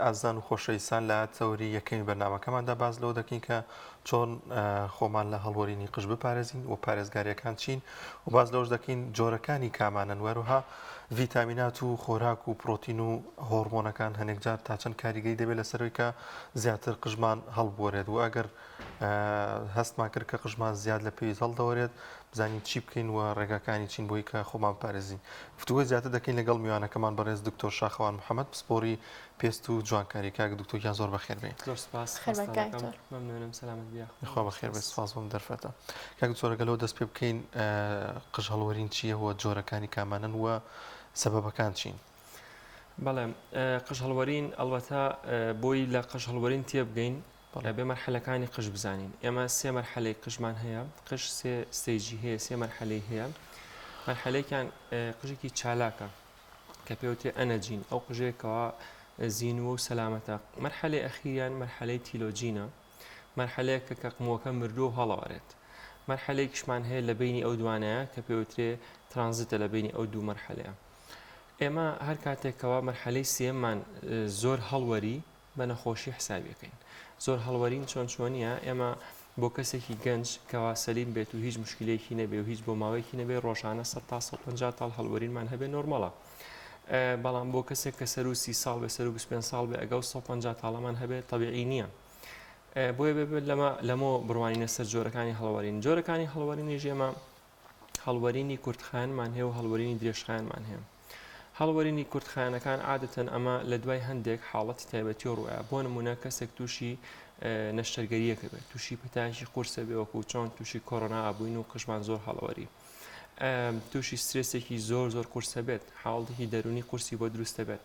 ئازیزان و خۆشەویستان لە تەوەری یەکەمی بەرنامەکەماندا باس لەوە دەکەین کە چۆن خۆمان لە هەڵوەرینی قژ بپارێزین و پارێزگاریەکان چین و باس لەوەش دەکەین جۆرەکانی کامانەن وەروها ڤیتامینات و خۆراک و پرۆتین و هۆرمۆنەکان هەنێک جار تا چەند کاریگەری دەبێت لەسەرەوەی کە زیاتر قژمان هەڵبوەرێت و ئەگەر هەستمان کرد کە قژمان زیاد لە پێویست هەڵدەوەرێت بزانین چی بکەین و ڕێگاکانی چین بۆی کە خۆمان پارێزین گفتوگۆی زیاتر دەکەین لەگەڵ میوانەکەمان بەڕێز دکتۆر شاخەوان محەممەد پسپۆری پێست و جوانکاری کاک دکتۆر گیان زۆر بەخێر بێ زۆر سپاس ممنونم سەلامەت بی خوا بەخێر بێت سپاس بۆم دەرفەتە کاک دکتۆر ئەگەر لەوە دەست پێ بکەین قژ هەڵوەرین چییە و جۆرەکانی کامانەن و سەبەبەکان چین؟ بەڵێ قژ هەڵوەرین ئەڵبەتە بۆی لە قژ هەڵوەرین تێبگەین ئەبێ مەرحەلەکانی قژ بزانین ئێمە سێ مەرحەلەی قژمان هەیە قژ سێ stage ی هەیە سێ مەرحەلەی هەیە مەرحەلێکیان قژێکی چالاکە کە پێوترێ anagen ئەو قژێکەوە زینووە و سەلامەتە مەرحەلەی ئەخیریان مەرحەلەی telogen ە مەرحەلەیەکە کە مووەکە مردووە و هەڵەوەرێت مەرحەلێکیشمان هەیە لە بینی ئەو دوانەیە کە پێوترێ transit ە لە بینی ئەو دوو مەرحەلەیە ئێمە هەر کاتێکەوە مەرحەلەی سێمان زۆر هەڵوەری بە نەخۆشی حسابی ئەکەین زۆر هەڵوەرین چۆن چۆنیە ئێمە بۆ کەسێکی گەنج کەوا سەلیم بێت و هیچ مشکلێکی نەبێ و هیچ بۆ ماوەیەکی نەبێ ڕۆژانە 100 تا 150 تاڵ هەڵوەرینمان هەبێ نۆرمەڵە بەڵام بۆ کەسێک کە سەرو سی ساڵ بێ سەرو 25 ساڵ بێ ئەگەڵ 150 تاڵەمان هەبێ طبیعی نییە بۆیە بێ لەمە لەمە بڕوانینە سەر جۆرەکانی هەڵوەرین جۆرەکانی هەڵوەرینی ژێمە هەڵوەرینی کورتخایەنمان هەیە و هەڵوەرینی درێژخایەنمان هەیە. هەڵوەرینی کورتخایەنەکان عادەتەن ئەمە لە دوای هەندێک حاڵەتی تایبەتی ڕووە بۆ نمونە کەسێک تووشی نەشتەرگەریەکە بێت تووشی پەتایەکی قورسە بێ وەکو چۆن تووشی کۆرۆنا ئابووین و قژمان زۆر هەڵوەری تووشی سترێسێکی زۆر زۆر قورسە بێت حاڵێکی دەرونی قورسی بۆ دروستە بێت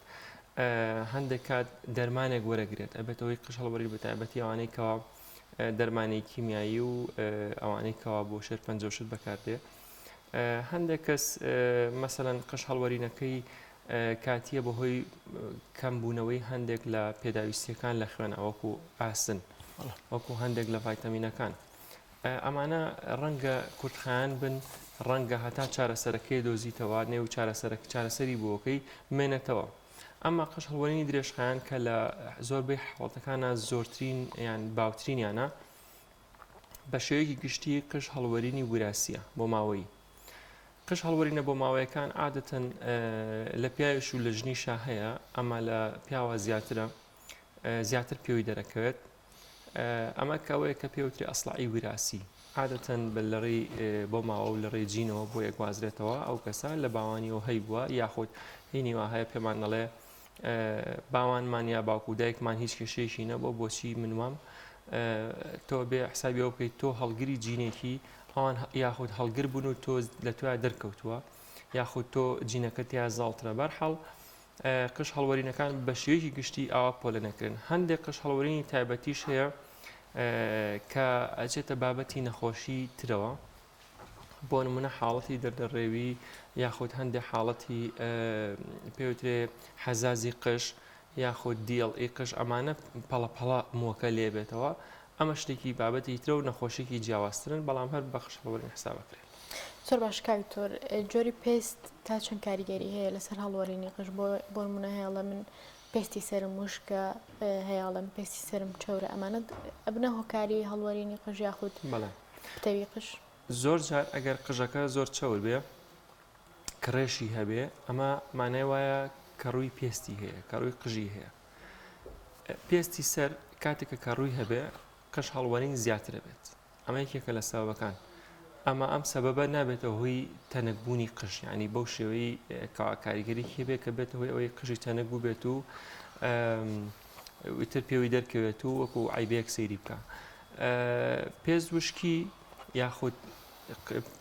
هەندێک کات دەرمانێک وەرەگرێت ئەبێتەوەی قژ هەڵوەری بەتایبەتی ئەوانەی کەوا دەرمانی کیمیایی و ئەوانەی کەوا بۆ شێرپەنجە و شت بەکاردێ هەندێک کەس مەسەلەن قژ هەڵوەرینەکەی کاتیە بەهۆی کەمبوونەوەی هەندێک لە پێداویستیەکان لە خوێنە وەکو ئاسن وەکو هەندێک لە ڤایتامینەکان ئەمانە ڕەنگە کورتخایەن بن ڕەنگە هەتا چارەسەرەکەی دۆزیتەوە نێو چارەسەرەک چارەسەری بۆکەی بمێنێتەوە ئەمما قژ هەڵوەرینی درێژخایەن کە لە زۆربەی حاڵەتەکانە زۆرترین یان باوترینیانە بە شێوەیەکی گشتی قژ هەڵوەرینی وراسیە بۆ ماوەیی قژ هەڵوەرینە بۆ ماوەیەکان عادەتەن لە پیاویش و لە ژنیشا هەیە ئەمە لە پیاوە زیاترە زیاتر پێوی دەرەکەوێت ئەمە کە ئەوەیە کە پێوتری ئەسڵعی ویراسی عادەتەن بە لە ڕێی بۆ ماوە و لە ڕێی جینەوە بۆ یەگوازرێتەوە ئەو کەسە لە باوانیەوە هەیبووە یاخود هینی وا هەیە پێمان دەڵێ باوانمان یا باوک و دایکمان هیچ کێشەیەکی نەبووە بۆچی من وام تۆ بێ حسابی ئەو بکەیت تۆ هەڵگری جینێکی ئەوان یاخود هەڵگر بوون و تۆ لە تویا دەرکەوتووە یاخود تۆ جینەکە تیا زاڵترە بەرحاڵ قژ هەڵوەرینەکان بە شێوەیەکی گشتی ئاوا پۆلێن ئەکرێن. هەندێک قژ هەڵوەرینی تایبەتیش هەیە کە ئەچێتە بابەتی نەخۆشی ترەوە بۆ نمونە حاڵەتی دەردەڕێوی یاخود هەندێک حاڵەتی پێوترێ حەزازی قژ یاخود دیڵ ئی قژ ئەمانە پەڵەپەڵە مووەکە لێبێتەوە ئەمە شتێکی بابەتی ترە و نەخۆشیکی جیاوازترن بەڵام هەر بە قژ هەڵوەرین حساب ئەکرێن. زۆر باش کاک دکتۆر جۆری پێست تا چەند کاریگەری هەیە لەسەر هەڵوەرینی قژ بۆ بۆ نمونە هەیەڵە من پێستی سەرم وشکە هەیاڵم پێستی سەرم چەورە ئەمانە ئەبنە هۆکاری هەڵوەرینی قژ یاخود بەڵێ پتەوی قژ؟ زۆر جار ئەگەر قژەکە زۆر چەور بێ کڕێشی هەبێ ئەمە مانای وایە کەڕووی پێستی هەیە کەڕووی قژی هەیە پێستی سەر کاتێک کە کەڕووی هەبێ قژ هەڵوەرین زیاتر بێت ئەمە یەکێکە لە سەبەبەکان ئەمە ئەم سەبەبە نابێتە هۆی تەنکبوونی قژ ینی بەو شێوەی کاریگەری هەبێ کە بێتە هۆی ئەوەی قژی تەنک بووبێت و ئیتر پێوی دەرکەوێت و وەکو عیبەیەک سەیری بکە پێست وشکی یاخود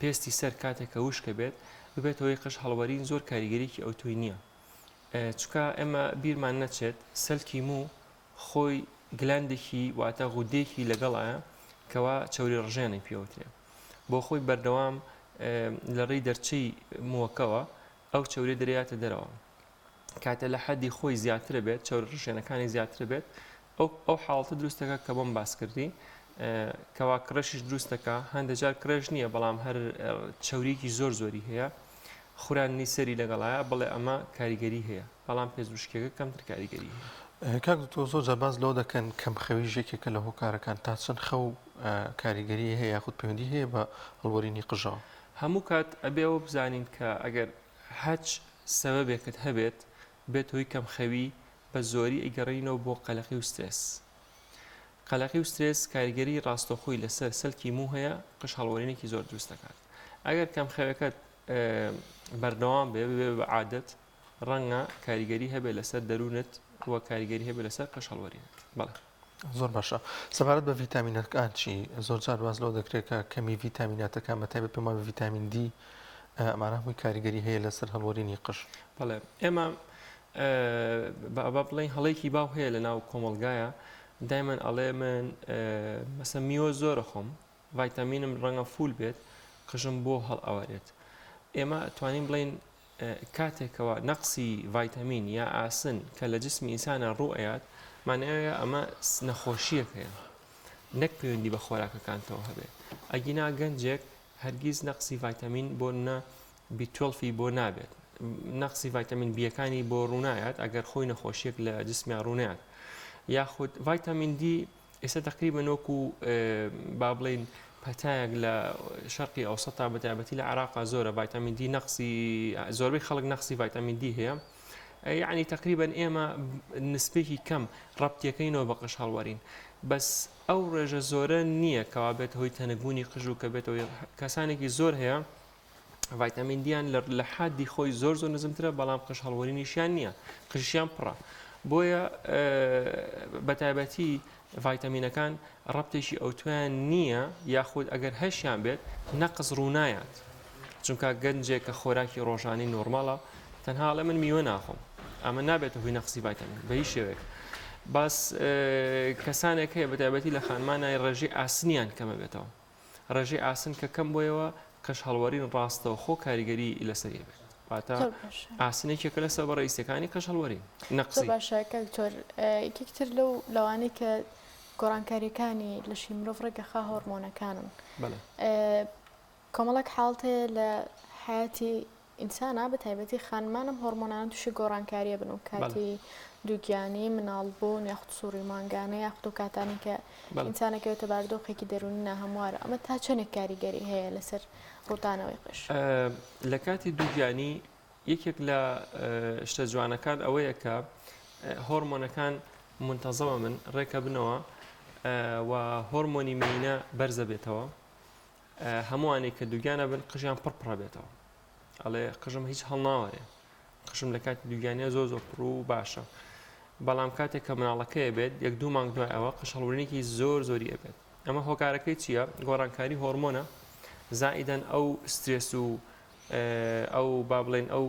پێستی سەر کاتێک کە وشکە بێت ببێتەوەی قژ هەڵوەرین زۆر کاریگەریکی ئەوتۆی نییە چونکە ئێمە بیرمان نەچێت سەلکی موو خۆی gland ێکی واتە غودەیەکی لەگەڵایە کەوا چەوری ڕژێنی پێوترێ بۆ خۆی بەردەوام لە ڕێی دەرچەی مووەکەوە ئەو چەوری دەرێاتە دەرەوە کاتە لە حەدی خۆی زیاترە بێت چەور ڕژێنەکانی زیاتر بێت ئەو ئەو حاڵەتە دروستەکە کە بۆم باس کردی کەوا کڕێشیش دروستەکە هەندێک جار کڕێش نییە بەڵام هەر چەوریکی زۆر زۆری هەیە خوراندنی سەری لەگەڵایە بڵێ ئەمە کاریگەری هەیە بەڵام پێست وشکیەکە کەمتر کاریگەری هەیە. کاک دکتۆر زۆر جار باس لەوە دەکەن کەم خەویش یەکێکە لە هۆکارەکان تا چەند خەو کاریگەری هەیە یاخود پەیوەندی هەیە بە هەڵوەرینی قژەوە؟ هەموو کات ئەبێ ئەوە بزانین کە ئەگەر هەچ سەبەبێکت هەبێت بێت هۆی کەم خەوی بە زۆری ئەیگەڕێنینەوە بۆ قەلەقی و سترێس قەلەقی و سترێس کاریگەری ڕاستەوخۆی لەسەر سەلکی موو هەیە قژ هەڵوەرینێکی زۆر دروست دەکات ئەگەر کەم خەوەکەت بەردەوام بێ ببێ بە عادەت ڕەنگە کاریگەری هەبێت لەسەر دەروونت و کاریگەری هەبێت لەسەر قژ هەڵوەرینت. بەڵێ. زۆر باشە سەبارەت بە ڤیتامینەکان چی؟ زۆر جار باس لەوە دەکرێت کە کەمی ڤیتامیناتەکان بە تایبەت پێم وایە ڤیتامین دی ئەمانە هەمووی کاریگەری هەیە لەسەر هەڵوەرینی قژ. بەڵێ ئێمە با بڵێین هەڵەیەکی باو هەیە لە ناو کۆمەڵگایە دایمەن ئەڵێ من مەسە میوە زۆرە خۆم ڤایتامینم ڕەنگە full بێت قژم بۆ هەڵئەوەرێت ئێمە توانین بڵێین کاتێک کەوا نەقسی ڤایتامین یا ئاسن کە لە جسمی ئینسانا ڕوو ئەیات مانای ئەوەیە ئەمە نەخۆشییەک هەیە نەک پەیوەندی بە خۆراکەکانتەوە هەبێ ئەگینا گەنجێک هەرگیز نەقسی ڤایتامین بۆ نە B twelve ی بۆ نابێت نەقسی ڤایتامین بیەکانی بۆ ڕوونایات ئەگەر خۆی نەخۆشیەک لە جسمیان ڕوونیات یاخود ڤایتامین دی ئێستا تەقریبەن وەکو با بڵێین پەتایەک لە شەرقی ئەوسەتا بە تایبەتی لە عێراقا زۆرە ڤایتامین دی نەقسی زۆربەی خەڵک نەقسی ڤایتامین دی هەیە یعنی تقریبا ئێمە نسبێکی کەم ڕەبتیەکەینەوە بە قژ هەڵوەرین بەس ئەو ڕێژە زۆرە نییە کەوا بێت هۆی تەنکبوونی قژ و کە بێتەوە کەسانێکی زۆر هەیە ڤایتامین دیان لە حادی خۆی زۆر زۆر نزمترە بەڵام قژ هەڵوەرینیشیان نییە قژیان پڕە بۆیە بە تایبەتی ڤایتامینەکان ڕەبتێکی ئەوتۆیان نییە یاخود ئەگەر هەشیان بێت نەقس ڕوونایات چونکە گەنجێک کە خۆراکی ڕۆژانی نۆرماڵە تەنها ئەڵێ من میوە ناخۆم ئەمە نابێتە هۆی نەقسی ڤایتامین بە هیچ شێوەیەک باس کەسانێک هەیە بە تایبەتی لە خانمانای ڕێژەی ئاسنیان کەمە بێتەوە ڕێژەی ئاسن کە کەم بۆیەوە قژ هەڵوەرین ڕاستەوخۆ کاریگەری لەسەری ئەبێت واتە زۆر باشە ئاسن یەکێکە لە سەبەبە ڕئیسیەکانی قژ هەڵوەرین زۆر نەقسی. باشە کاک دکتۆر یەکێکی تر لەو لەوانەی کە گۆڕانکاریەکانی لەشی مرۆڤ ڕێکەخا هۆڕمۆنەکانن بەڵێ. کۆمەڵێک حاڵەت هەیە لە حەیاتی ئینسانا بە تایبەتی خانمان ئەم هۆڕمۆنانە تووشی گۆڕانکاریە بن و کاتی دووگیانی، مناڵبوون یاخود سوڕی مانگانە یاخود ئەو کاتانەی کە ئینسان ئەکەوێتە بارودۆخێکی دەروونی ناهەموارە ئەمە تا چەندێک کاریگەری هەیە لەسەر ڕوودانەوەی قژ؟ لە کاتی دووگیانی یەکێک لە شتە جوانەکان ئەوەیە کە هۆرمۆنەکان مونتەزەمە بن ڕێکەبنەوە و هۆرمۆنی مێینە بەرزە بێتەوە هەمووانەی کە دووگیانە بن قژیان پڕ پڕە بێتەوە ئەڵێ قژم هیچ هەڵناوەرێ قژم لە کاتی دووگیانە زۆر زۆر پڕ و باشە بەڵام کاتێک کە مناڵەکەی بێت یەک دوو مانگ دوای ئەوە قژ هەڵورینێکی زۆر زۆری ئەبێت ئەمە هۆکارەکەی چییە گۆڕانکاری هۆرمۆنە زائیدەن ئەو سترێس و ئەو با بڵێن ئەو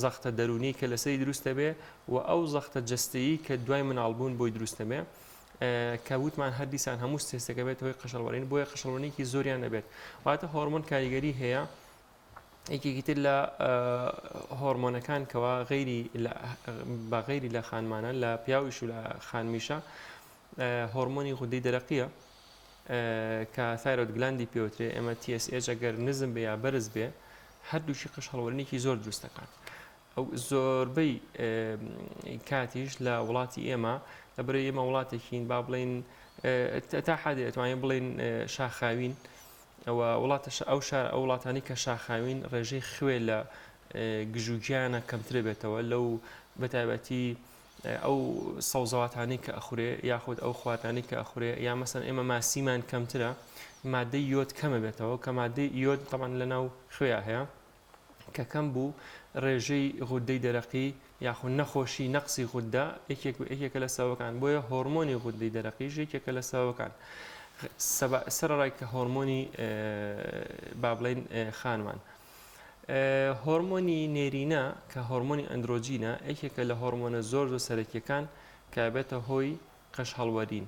زەختە دەرونی کە لەسەری دروستە بێ و ئەو زەختە جستەیی کە دوای مناڵبوون بۆی دروستە بێ کە وتمان هەر دیسان هەموو سترێسێک ئەبێتە هۆی قژهەڵوەرین بۆیە قژهەڵوەرینێکی زۆریان ئەبێت واتە هۆرمۆن کاریگەری هەیە یەکێکی تر لە هۆرمۆنەکان کەوا غەیری بە غەیری لە خانمانە لە پیاویش و لە خانمیشە هۆرمۆنی غودەی دەرەقیە کە thyroid gland ی پێوترێ ئێمە TSH ئەگەر نزم بێ یا بەرز بێ هەردووکی قژ هەڵوەرینێکی زۆر دروست دەکات ئەو زۆربەی کاتیش لە وڵاتی ئێمە لەبەرئەوەی ئێمە وڵاتێکین با بڵێین تا حدێ ئەتوانین بڵێین شاخاوین ئەوە وڵاتە ئەو شار ئەو وڵاتانی کە شاخاوین ڕێژەی خوێ لە گژوگیانە کەمترە بێتەوە لەو بەتایبەتی ئەو سەوزەواتانی کە ئەخورێ یاخود ئەو خواردنانی کە ئەخورێ یا مەسەن ئێمە ماسیمان کەمترە مادەی یۆد کەمە بێتەوە کە مادەی یۆد تەمان لەناو خوێیا هەیە کە کەم بوو ڕێژەی غوددەی دەرەقی یاخود نەخۆشی نەقسی غوددە یەکێک یەکێکە لە سەبەبەکان بۆیە هۆرمۆنی غوددەی دەرەقیش یەکێکە لە سەبەبەکان سەرەڕای کە هۆرمۆنی با بڵێین خانمان هۆرمۆنی نێرینە کە هۆرمۆنی ئەندرۆجینە یەکێکە لە هۆرمۆنە زۆر زۆر سەرەکیەکان کە بێتە هۆی قژ هەڵوەرین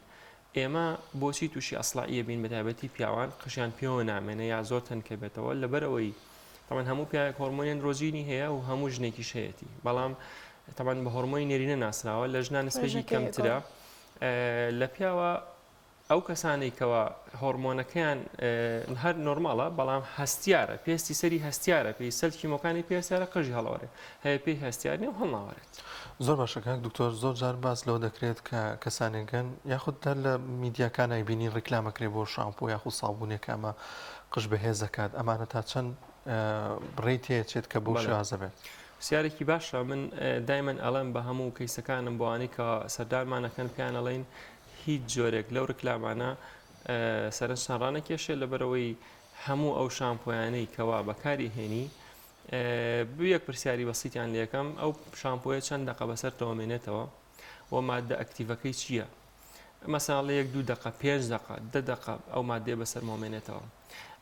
ئێمە بۆچی تووشی ئەسڵاعیە بین بەتایبەتی پیاوان قژیان پێوە نامێنێ یا زۆر تەنکە بێتەوە لەبەرئەوەی تەبعەن هەموو پیاوێک هۆرمۆنی ئەندرۆجینی هەیە و هەموو ژنێکیش هەیەتی بەڵام تەبعەن بە هۆرمۆنی نێرینە ناسراوە لە ژنان نسبێکی ڕێژەکەی کەمترە ئەگۆڕێ. لە پیاوە. ئەو کەسانەی کەوا هۆرمۆنەکەیان هەر نۆرماڵە بەڵام هەستیارە پێستی سەری هەستیارە پێی سەلکی مۆکانی پێستیارە قژی هەڵەوەرێ هەیە پێی هەستیار نیە و هەڵناوەرێت. زۆر باشە کاک دکتۆر زۆر جار باس لەوە دەکرێت کە کەسانێک هەن یاخود هەر لە میدیاکان ئەیبینین ڕیکلام ئەکرێ بۆ شامپۆ یاخود سابونێک کە ئەمە قژ بەهێز ئەکات ئەمانە تا چەند ڕێی تێچێت کە بەو شێوازە بێت؟ پرسیارێکی باشە من دایمەن ئەڵێم بە هەموو کەیسەکانم بۆ ئەوانەی کە سەردانمان ئەکەن پێیان ئەڵێین هیچ جۆرێک لەو ڕیکلامانە سەرنجتان ڕانەکێشێ لەبەرئەوەی هەموو ئەو شامپۆیانەی کەوا بەکاری هێنی یەک پرسیاری بەسیتیان لەکەم ئەو شامپۆیە چەند دەقە بەسەر تۆمێنێتەوە و مادە ئەکتیڤەکەی چییە؟ مەسەڵەن لە یەک دوو دەقە پێنج دەقە دە دەقە ئەو مادەیە بەسەر مۆمێنێتەوە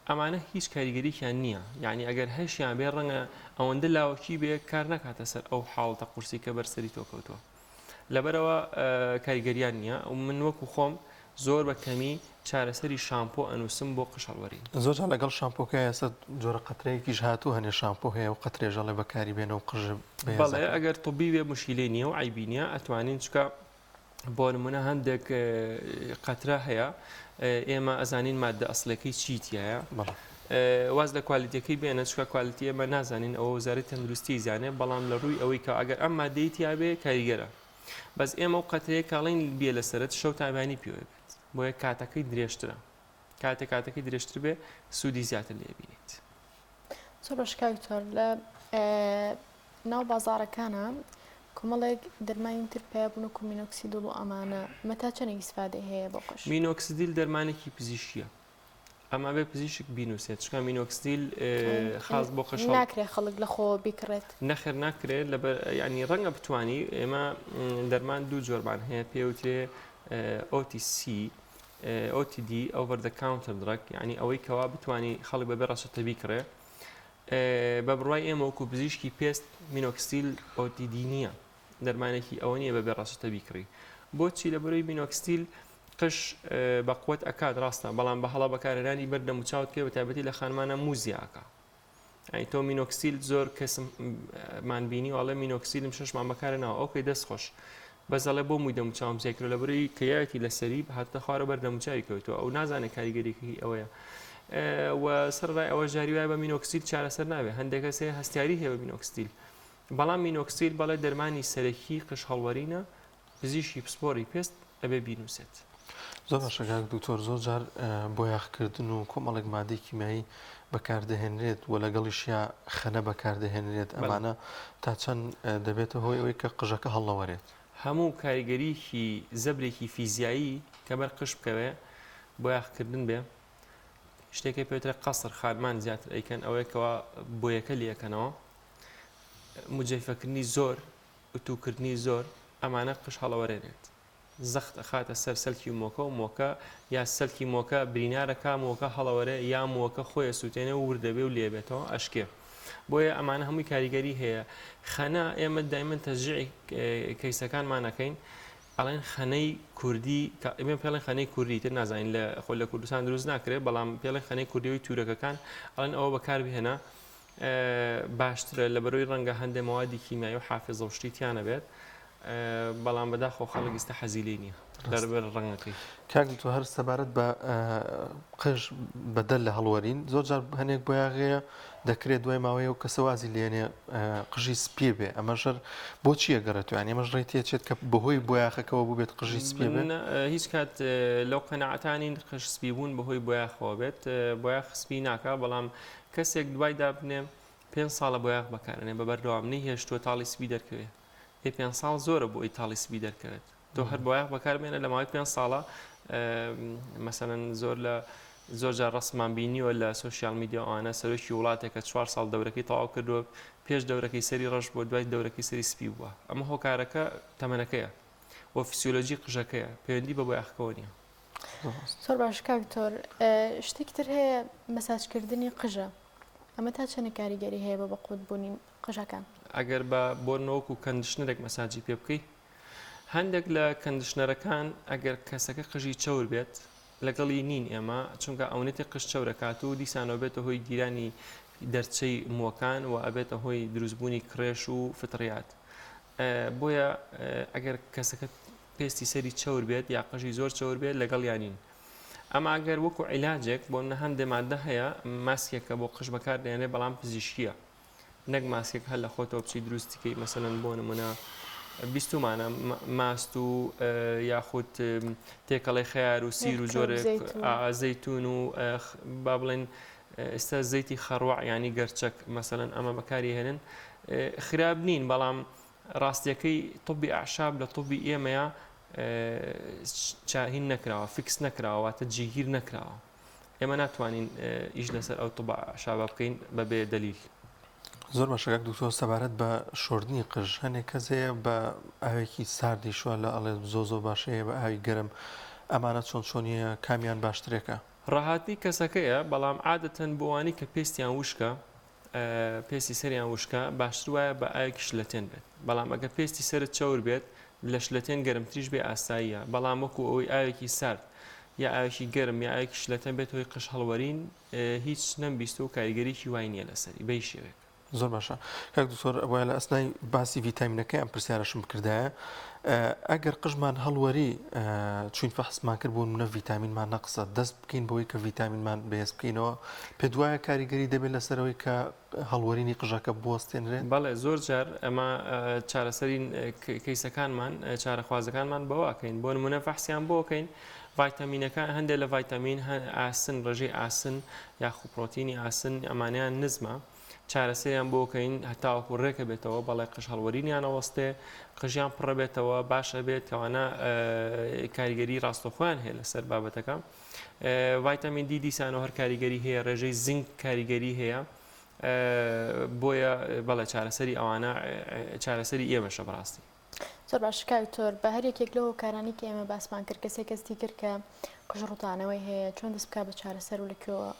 ئەمانە هیچ کاریگەریکیان نییە یعنی ئەگەر هەشیان بێ ڕەنگە ئەوەندە لاوەکی بێ کار نکاتە سەر ئەو حاڵەتە قورسی کە بەرسەری تۆ کەوتووە لەبەرئەوە کاریگەریان نییە و من وەکو خۆم زۆر بە کەمی چارەسەری شامپۆ ئەنووسم بۆ قژ هەڵوەرین. زۆر جار لەگەڵ شامپۆکە ئێستا جۆرە قەترەیەکیش هاتوو هەنێ شامپۆ هەیە و قەترێژ ئەڵێ بەکاری بێنە و قژ بەهێز بەڵێ ئەکات. ئەگەر طبی بێ موشکیلەی نییە و عەیبی نییە ئەتوانین چونکە بۆ نمونە هەندێک قەترە هەیە ئێمە ئەزانین مادە ئەسڵەکەی چی تایە واز لە کوالیتەکەی بێنە چکە کوالیتی ئێمە نازانین ئەوە وەزارەتی تەندروستی زانێ بەڵام لە ڕووی ئەوەی کە ئەگەر ئەم مادەی تیاابێ کاریگەرە بەس ئێمە و قەترەیە کاڵین بێ لەسەرت شەو تابانی پێوە بێت بۆیە کاتەکەی درێژترە کاتێ کاتەکەی درێژتر بێ سوودی زیاتر لێ بینیت. زۆر باش کاک دکتۆر لە ناو بازاڕەکانا کۆمەڵێک دەرمانی تر پەیا بوون وەکو مینۆکسیدڵ و ئەمانە ئەمە تا چەندێک ئیسفادەی هەیە بۆ قژ؟ مینۆکسیدیل دەرمانێکی پزیشکیە ئەمە بێ پزیشک بینوسێت چونکە مینۆکسیدیل خاص بۆ قژ ناکرێ خەڵک لە خۆ بیکڕێت؟ نەخێر ناکرێت لەبەر ینی ڕەنگە بتانی ئێمە دەرمان دوو جۆرمان هەیە پێوترێ OTC OTD Over the Counter Drug یعنی ئەوەی کەوا بتانی خەڵک بەبێ ڕەچەتە بیکڕێ بە بڕوای ئێمە وەکو پزیشکی پێست مینۆکسیل OTD نییە دەرمانێکی ئەوە نییە بەبێ ڕەچەتە بیکڕی بۆچی لە بەرەی مینۆکسیل قژ بە قوت ئەکات ڕاستە بەڵام بە هەڵە بەکارهێنانی بەر دەموچاوت کرد بە تایبەتی لە خانمانە موزیاکە ئەی تۆ مینۆکسیل زۆر کەسم مان بینی ئەڵێ مینۆکسیلم شەش مان بەکارە ناوە okay دەست خۆش بەس ئەڵێ بۆ مووی دەموچاوم زیای کردووە لەبەرەوەی کە یاوێتی لەسەری هاتە خوارە بەر دەموچاوی کەوتووە ئەو نازانێت کاریگەریەکەی ئەوەیە و سەرڕای ئەوە جاری وایە بە مینۆکسیل چارەسەر نابێت هەندێک کەس هەیە هەستیاری هەیە بە مینۆکسیل بەڵام مینۆکسیل بەڵێ دەرمانی سەرەکی قژ هەڵوەرینە پزیشکی پسپۆری پێست ئەبێ بینوسێت. زۆر باشە کاک دکتۆر زۆر جار بۆیاخکردن و کۆمەڵێک مادەی کیمیایی بەکاردەهێنرێت و لەگەڵیشیا خەنە بەکاردەهێنرێت ئەمانە تا چەند دەبێتە هۆی ئەوەی کە قژەکە هەڵنەوەرێت؟ هەموو کاریگەریی زەبرێکی فیزیایی کە بەر قژ بکەوێ بۆیاخکردن بێ شتێکی پێترە قەسر خانمان زیاتر ئەیکەن ئەوەیە کەوا بۆیەکە لێکەنەوە مجەیفەکردنی زۆر ئوتوکردنی زۆر ئەمانە قژ هەڵەوەرێنێت زەخت ئەخاتە سەر سەلکی مۆکە و مۆکە یا سەلکی مۆکە برینارەکا مۆکە هەڵەوەرێ یا مۆکە خۆی ئەسوتێنێ و ورد دەبێ و لێبێتەوە ئەشکێ بۆیە ئەمانە هەمووی کاریگەری هەیە خەنە ئێمە دایمەن تەشجیعی کەیسەکانمان ئەکەین ئەڵێن خەنەی کوردی ئێمە پێڵێن خەنەی کوردی تر نازانین لە خۆ لە کوردستان دروست ناکرێت بەڵام پێڵێن خەنەی کوردیەوەی تورەکەکان ئەڵێن ئەوە بەکار بهێنە باشترە لەبەرەوەی ڕەنگە هەندێ مەوادی کیمیایی و حافزە و شتی تیا نەبێت بەڵام بەداخەوە خەڵک ئیستا حەزی لێی نییە لەبەر ڕەنگەکەی. کاک دکتۆر هەر سەبارەت بە قژ بەدەر لە هەڵوەرین زۆر جار هەنێک بۆیاغەیە دەکرێت دوای ماوەیە و کەسە وازی لێنێ قژی سپیێ بێ ئەمەش هەر بۆچی ئەگەڕێتەوە یانی ئەمەش ڕێی تێچێت کە بەهۆی بۆیاخەکەوە بووبێت قژی سپیێ بێ؟ من هیچ کات لەو قەناعەتانین قژ سپی بوون بەهۆی بۆیاخەوە بێت بۆیاخ سپی ناکا بەڵام کەسێک دوای دابنێ پێنج ساڵە بۆیاخ بەکارەنێ بە بەردەوام نەیهێشتووە تاڵی سپی دەرکەوێ ئێ پێنج ساڵ زۆرە بۆ ئەوی تاڵی سپی دەرکەوێت تۆ هەر بۆیاخ بەکاربێنە لە ماوەی پێنج ساڵە مەسەلەن زۆر لە زۆر جار ڕسمان بینیوە لە social media ئەوانە سەرۆکی وڵاتێکە چوار ساڵ دەورەکەی تەواو کردووە پێش دەورەکەی سەری ڕەش بۆ دوای دەورەکەی سەری سپی بووە ئەمە هۆکارەکە تەمەنەکەیە و فسیۆلۆجی قژەکەیە پەیوەندی بە بۆیاخەکەوە نییە. زۆر باش کاک دکتۆر شتێکی تر هەیە مەساجکردنی قژە ئەمە تا چەندە کاریگەری هەیە بە بەقوت بوونی قژەکان؟ ئەگەر بە بۆ نۆک و conditioner ێک مەساجی پێ بکەی هەندێک لە conditioner ەکان ئەگەر کەسەکە قژی چەور بێت لەگەڵی نین ئێمە چونکە ئەونەتی قژ چەورەکات و دیسانەوە بێتە هۆی گیرانی دەرچەی مووەکان و ئەبێتە هۆی دروستبوونی کڕێش و فطریات بۆیە ئەگەر کەسەکە پێستی سەری چەور بێت یا قژی زۆر چەور بێت لەگەڵیان نین. ئەما گەر وەکو عیلاجێک بۆ نە هەندێ مادە هەیە ماسکێکە بۆ قژ بەکار دێنرێ بەڵام پزیشکیە نەک ماسکێک هەر لە خۆتەوە بچی دروستی کەی مەسەلەن بۆ نمونە بیستومانە ماست و یاخود تێکەڵی خەیار و سیر و جۆرێک زەیتون و با بڵێن ئێستا زەیتی خەڕوع ینی گەرچەک مەسەلەن ئەمە بەکاری هێنن خراپ نین بەڵام ڕاستیەکەی طبی ئەعشاب لە طبی ئێمەیە چاهین نەکراوە fix نەکراوە واتە جێگیر نەکراوە ئێمە ناتوانین ئیش لەسەر ئەو طب ئەعشابە بکەین بەبێ دەلیل. زۆر باشە کاک دکتۆر سەبارەت بە شۆردنی قژ هەنێک کەس هەیە بە ئاوێکی ساردی شوە لە ئەڵێ زۆ زۆر باشە هەیە بە ئاوی گەرم ئەمانە چۆن چۆنیە کامیان باشترێکە؟ ڕاهاتنی کەسەکەیە بەڵام عادەتەن بۆ وانەی کە پێستیان وشکە پێستی سەریان وشکە باشتر وایە بە ئاوێکی شلەتێن بێت بەڵام ئەگەر پێستی سەرت چەور بێت لە شلەتێن گەرمتریش بێ ئاساییە بەڵام وەکو ئەوەی ئاوێکی سارد یا ئاوێکی گەرم یا ئاوێکی شلەتێن بێت هۆی قژ هەڵوەرین هیچ نەمبیستوە و کاریگەریی وای نییە لەسەری بە هیچ شێوەیەک. زۆر باشە کاک دکتۆر ئەبوایە لە ئەسنای باسی ڤیتامینەکەی ئەم پرسیارەشم بکردایە ئەگەر قژمان هەڵوەری چوین فەحسمان کرد بۆ نمونە ڤیتامینمان نەقسە دەست بکەین بەوەی کە ڤیتامینمان بەهێز بکەینەوە پێت وایە کاریگەری دەبێت لەسەرەوەی کە هەڵوەرینی قژەکە بوەستێنرێت؟ بەڵێ زۆر جار ئەمە چارەسەری کەیسەکانمان چارەخوازەکانمان بەوە ئەکەین بۆ نمونە فەحسیان بۆ ئەکەین ڤایتامینەکان هەندێک لە ڤایتامین ئاسن ڕێژەی ئاسن یاخو پرۆتینی ئاسن ئەمانیان نزمە چارەسەریان بۆ کەین هەتاوەکو ڕێکە بێتەوە بەڵێ قژ هەڵوەرینیان ئەوەستێ قژیان پڕە بێتەوە باش ئەبێت کەوانە کاریگەری ڕاستەوخۆیان هەیە لەسەر بابەتەکە ڤایتامین دی دیسانەوە هەر کاریگەری هەیە ڕێژەی زنگ کاریگەری هەیە بۆیە بەڵێ چارەسەری ئەوانە چارەسەری ئێمەشە بەڕاستی. زۆر باشە کاک دکتۆر بە هەر یەکێک لەو هۆکارانەی کە ئێمە باسمان کرد کەسێک هەستی کرد کە قژ ڕوتانەوەی هەیە چۆن دەست بکات بە چارەسەر و لە کوێوە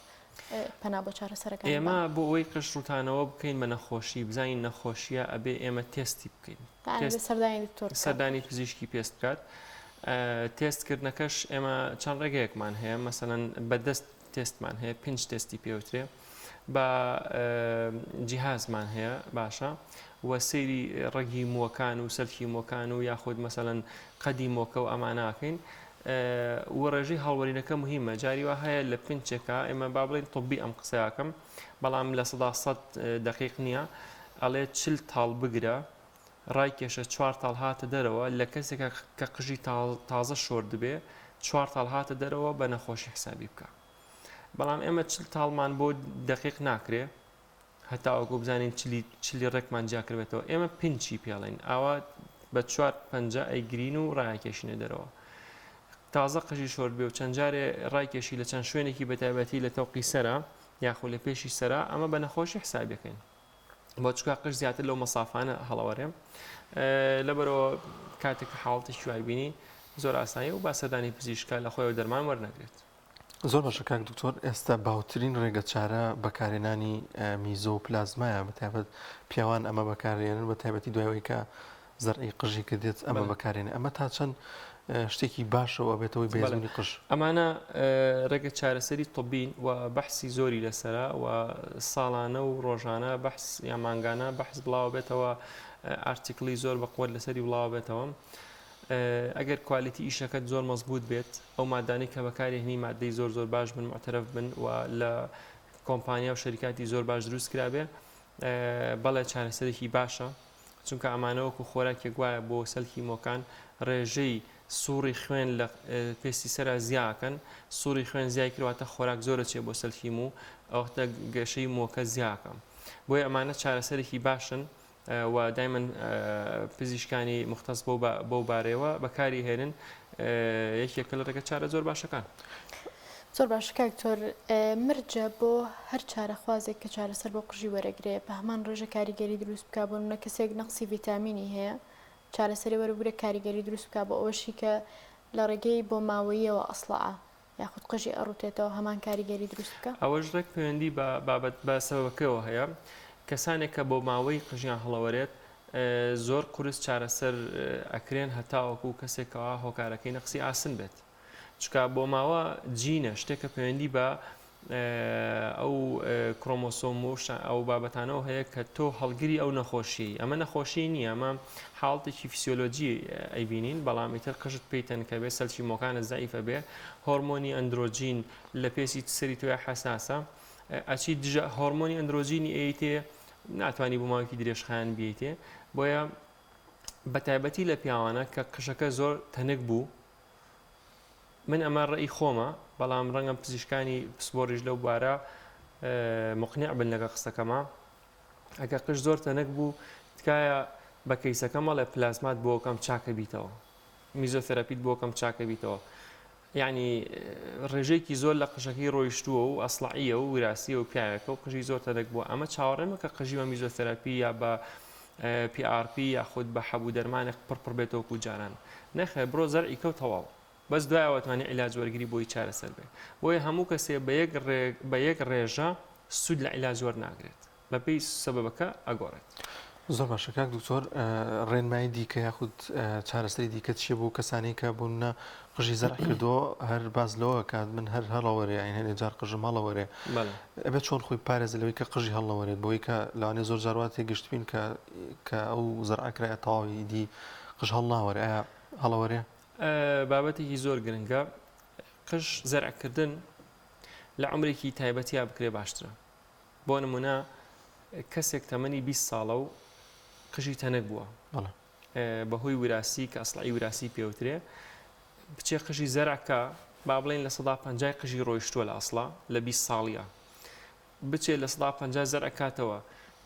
پەنا بۆ چارەسەرەکان ئێمە بۆ ئەوەی قژ ڕوتانەوە بکەین بە نەخۆشی بزانین نەخۆشیە ئەبێ ئێمە تێستی بکەین سەردانی دکتۆر سەردانی پزیشکی پێست بکات تێست کردنەکەش ئێمە چەند ڕێگەیەکمان هەیە مەسەلەن بەدەست تێستمان هەیە پێنج تێستی پێوترێ بە جیهازمان هەیە باشە و سەیری ڕەگی مووەکان و سەلکی مووەکان و یاخود مەسەلەن قەدی مۆکە و ئەماناکەین و ڕێژەی هەڵوەرینەکە مهمە جاری وا هەیە لە پنچێکە ئێمە با بڵێن طبی ئەم قسەیەکەم بەڵام 100% دقیق نییە ئەڵێ چل تاڵ بگرە ڕای کێشە چوار تاڵ هاتە دەرەوە لە کەسێکە کە قژی تازە شۆردبێ چوار تاڵ هاتە دەرەوە بە نەخۆشی حسابی بکە بەڵام ئێمە چل تاڵمان بۆ دەقیق ناکرێ هەتاوەکو بزانین چلی چلی ڕێکمان جیا کردبێتەوە ئێمە پنچی پێڵین ئاوا بە چوار پەنجە ئەیگرین و ڕایکێشینە دەرەوە تازە قژی شۆرد بێ و چەند جارێ ڕایکێشی لە چەند شوێنێکی بەتایبەتی لە تەوقی سەرە یاخو لە پێشی سەرە ئەمە بە نەخۆشی حسابەکەین بۆ چکا قژ زیاتر لەو مەسافانە هەڵەوەرێ لەبەرەوە کاتێک کە حاڵەتێکی وای بینی زۆر ئاسایی و با سەردانی پزیشکە لە خۆیەوە دەرمان وەرنەگرێت. زۆر باشە کاک دکتۆر ئێستا باوترین ڕێگە چارە بەکارهێنانی میزۆ و پلازمایە بە تایبەت پیاوان ئەمە بەکارێنن بە تایبەتی دوای ئەوەی کە زەرعی قژی کە دێت ئەمە بەکارێنێ ئەمە تا چەند شتێکی باشەوە بێتەوەی بەهێزبوونی قژ؟ ئەمانە ڕێگە چارەسەری طبین و بەحسی زۆری لەسەرە و ساڵانە و ڕۆژانە بەحس یا مانگانە بەحس بڵاوە بێتەوە article ی زۆر بە قوت لەسەری بڵاوە بێتەوە ئەگەر quality ئیشەکەت زۆر مەزبوط بێت ئەو مادانەی کە بەکارێنی مادەی زۆر زۆر باش بن معترف بن و لە کۆمپانیا و شەریکاتی زۆر باش دروست کرابێ بەڵێ چارەسەرێکی باشە چونکە ئەمانە وەکو خۆراکێک وایە بۆ سەلکی مۆکان ڕێژەی سوڕی خوێن لە پێستی سەرا زیاکەن سوڕی خوێن زیای کردواتە خۆراک زۆرە چێ بۆ سەلکی موو ئەوەختە گەشەی مۆکە زیاکەم بۆیە ئەمانە چارەسەرێکی باشن و دایمەن پزیشکانی مختص بەو بارەیەوە بەکاری هێنن یەکێکە لە ڕێگە چارە زۆر باشەکان. زۆر باشە کاک دکتۆر مەرجە بۆ هەر چارەخوازێک کە چارەسەر بۆ قژی وەرەگرێ بە هەمان ڕێژە کاریگەری دروست بکا بۆ نمونە کەسێک نەقسی ڤیتامینی هەیە چارەسەری وەربگرێ کاریگەری دروست بکا بۆ ئەوەشی کە لە ڕێگەی بۆماوەییەوە ئەسڵەعە یاخود قژی ئەڕوتێتەوە هەمان کاریگەری دروست بکا؟ ئەوەش ڕێک پەیوەندی بە بابەت بە سەبەبەکەیەوە هەیە کەسانێک کە بۆ ماوەی قژیان هەڵەوەرێت زۆر قورس چارەسەر ئەکرێن هەتاوەکو کەسێک کەوا هۆکارەکەی نەقسی ئاسن بێت چکا بۆ ماوە جینە شتێکە پەیوەندی بە. ئەو کرۆمۆسۆم و ئەو بابەتانەوە هەیە کە تۆ هەڵگری ئەو نەخۆشی ئەمە نەخۆشی نییە ئەمە حاڵتێکی فیسیۆلۆجی ئەیبینین بەڵام ئیتر قژت پێی تەنکە بێ سەلکی مۆکانە زەعیفە بێ هۆرمۆنی ئەندرۆجین لە پێسی سەری تۆیا حەساسە ئەچی دژە هۆرمۆنی ئەندرۆجینی ئەیتێ ناتوانانی بۆ ماوەیەکی درێژخایەن بیتێ بۆیە بە تایبەتی لە پیاوانە کە قژەکە زۆر تەنک بوو من ئەمە ڕێی خۆمە بەڵام ڕەنگە پزیشکانی پسپۆریش لەو بارە مقنع بن لەگە قسەکەمە ئەگە قژ زۆر تەنک بوو تکایە بە کەیسەکە مەڵێ پلازمات بۆکەم چاکە بیتەوە میزۆثێراپیت بۆکەم چاکە بیتەوە یعنی ڕێژەیەکی زۆر لە قژەکەی ڕۆیشتووە و ئەسڵعیە و وراسیە و پیاوێکە و قژی زۆر تەنک بووە ئەمە چاوەڕێ مەکە قژی بە میزۆثێراپی یا بە PRP یاخود بە حەبوو دەرمانێک پڕ پڕ بێتەوە وەکو جاران نەخێر بڕۆ زەرعی کەو تەواو بەس دوایەوە توانی عیلاج وەرگری بۆی چارەسەر بێ بۆیە هەموو کەسێ بە یەک بە یەک ڕێژە سوود لە عیلاج وەرناگرێت بەپێی سەبەبەکە ئەگۆڕێت. زۆر باشە کاک دکتۆر ڕێنمایی دیکە یاخود چارەسەری دیکە چیە بۆ کەسانی کە بوونە قژی زەرع کردووە هەر باز لەوە کات من هەر هەڵەوەرێ یان هەنێ جار قژم هەڵەوەرێ ئەبێت چۆن خۆی پارێزە لەوەی کە قژی هەڵنەوەرێت بۆی کە لەوانەیە زۆر جار وا تێگەشتبین کە کە ئەو زەرع کرایە تەواوی دی قژ هەڵناوەرێ ئایا هەڵەوەرێ؟ بابەتێکی زۆر گرنگە قژ زەرعکردن لە عمرێکی تایبەتیا بکرێ باشترە بۆ نمونە کەسێک تەمەنی 20 ساڵە و قژی تەنک بووە بەهۆی وراسی کە ئەسڵی وراسی پێوترێ بچێ قژی زەرعکە با بڵێن لە سەدا پەنجای قژی ڕۆیشتووە لە ئەسڵا لە 20 ساڵیە بچێ لە سەدا 50 زەرع کاتەوە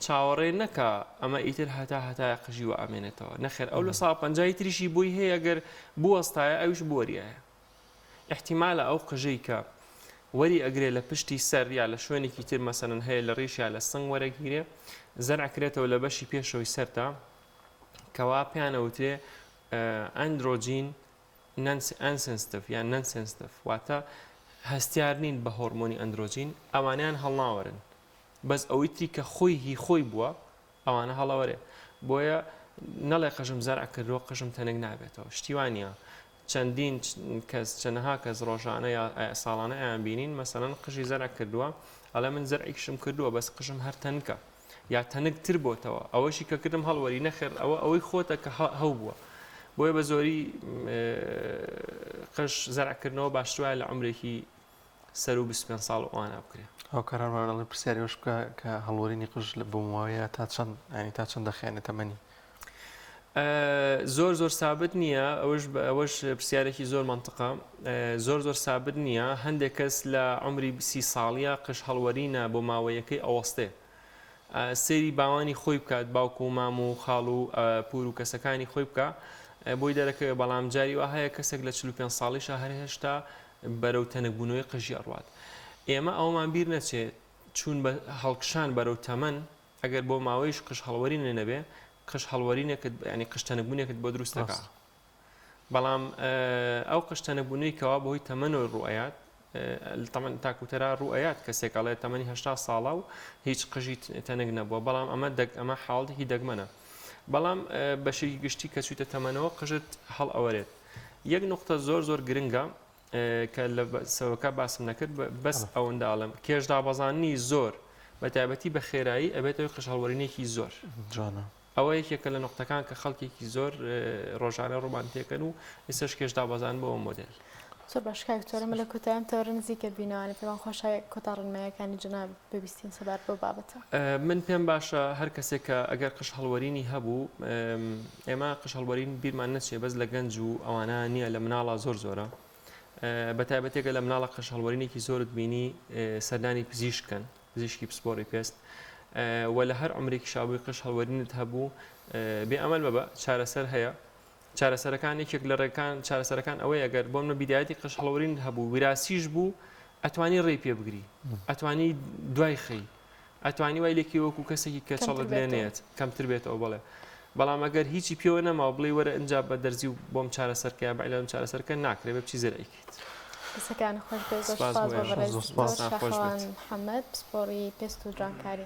چاوەڕێ نەکا ئەمە ئیتر هەتا هەتایە قژی وە ئامێنێتەوە نەخێر ئەو لە سا پەنجای تریشی بۆی هەیە گەر بوەستایە ئەویش بوەریایە ئیحتیمالە ئەو قژەی کە وەری ئەگرێ لە پشتی سەر یا لە شوێنێکی تر مەسەلەن هەیە لە ڕیش یا لە سنگ وەرەگیرێ زەرع کرێتەوە لە بەشی پێشەوەی سەرتا کەوا پێیان ئەوترێ ئەندرۆجین ئەنسنستف یان نەنسنستف واتە هەستیار نین بە هۆرمۆنی ئەندرۆجین ئەوانیان هەڵناوەرن بەس ئەوەی تری کە خۆی هی خۆی بووە ئەوانە هەڵەوەرێ بۆیە نەڵێ قژم زەرع کردووە قژم تەنک نابێتەوە شتی وا نییە چەندین کەس چەنەها کەس ڕۆژانە یا ساڵانە ئەیان بینین مەسەلەن قژی زەرع کردووە ئەڵێ من زەرعیکشم کردووە بەس قژم هەر تەنکە یا تەنک تر بۆتەوە ئەوەشی کە کردم هەڵوەری نەخێر ئەوە ئەوەی خۆتە کە هەو بووە بۆیە بە زۆری قژ زەرعکردنەوە باشتر وایە لە عمرێکی سەروو 25 ساڵ و ئەوانە بکرێ. هاوکارانمان ئەڵێن پرسیاری ئەوەش بکە کە هەڵوەرینی قژ لە بۆ ماوەیە تا چەند یانی تا چەند دەخایەنێ تەمەنی؟ زۆر زۆر سابت نییە ئەوەش ئەوەش پرسیارێکی زۆر مەنتقە زۆر زۆر سابت نییە هەندێک کەس لە عمری سی ساڵیە قژ هەڵوەرینە بۆ ماوەیەکەی ئەوەستێ سەیری باوانی خۆی بکات باوک و مام و خاڵ و پور و کەسەکانی خۆی بکە بۆی دەرەکەوێ بەڵام جاری وا هەیە کەسێک لە 45 ساڵیشە هەر هێشتا بەرەو تەنکبوونەوەی قژی ئەڕوات. ئێمە ئەوەمان بیر نەچێ چوون بە هەڵکشان بەرەو تەمەن ئەگەر بۆ ماوەیش قژ هەڵوەرینێ نەبێ قژ هەڵوەرینێکت یانی قژ تەنکبوونێکت بۆ دروست دەکا. بەڵام ئەو قژ تەنکبوونەی کەوا بەهۆی تەمەنەوە ڕوو ئەیات تەمەن تاکوتەرا ڕوو ئەیات کەسێک ئەڵێ تەمەنی هەشتا ساڵە و هیچ قژی تەنک نەبووە بەڵام ئەمە دەگ ئەمە حاڵەتێکی دەگمەنە بەڵام بەشێکی گشتی کە چوویتە تەمەنەوە قژت هەڵئەوەرێت یەک نوقتە زۆر زۆر گرنگە کە لە سەوەکە باسم نەکرد بەس ئەوەندە ئەڵێم کێش دابەزاندنی زۆر بە تایبەتی بە خێرایی ئەبێتەوەی قژ هەڵوەرینێکی زۆر جوانە ئەوە یەکێکە لە نوقتەکان کە خەڵکێکی زۆر ڕۆژانە ڕوومان تێکەن و ئێستاش کێش دابەزان بۆ مۆدێل. زۆر باش کاک دکتۆر ئێمە لە کۆتایی ئەم تەوەرە نزیکە بینەوانە پێمان خۆشە کۆتا ڕێنماییەکانی جەنابت ببیستین سەبارەت بەو بابەتە. من پێم باشە هەر کەسێک کە ئەگەر قژ هەڵوەرینی هەبوو ئێمە قژ هەڵوەرین بیرمان نەچێ بەس لە گەنج و ئەوانە نییە لە مناڵا زۆر زۆرە بە تایبەتێکە لە مناڵە قژ هەڵوەرینێکی زۆرت بینی سەردانی پزیشکن پزیشکی پسپۆڕی پێست و لە هەر عمرێکی شابووی قژ هەڵوەرینت هەبوو بێ ئەمەل مەبە چارەسەر هەیە چارەسەرەکان یەکێک لە ڕێکان چارەسەرەکان ئەوەیە گەر بۆ منە بیدایەتی قژ هەڵوەرین هەبوو ویراسیش بوو ئەتوانی ڕێی پێ بگری ئەتوانی دوای خەی ئەتوانی وای لێکی وەکو کەسێکی کە چەڵت لێ نێت کەمتر بێتەوە بڵێ بەڵام ئەگەر هیچی پێوە نەما بڵێ وەرە ئەجا بە دەرزی و بۆم چارەسەرکە بە عیلام چارەسەرکە ناکرێ بە بچی زەرعیکەیت. قسەکان خۆش بێت زۆر سپاس بۆ بەڕێز دکتۆر شاخەوان محەمەد پسپۆڕی پێست و جوانکاری.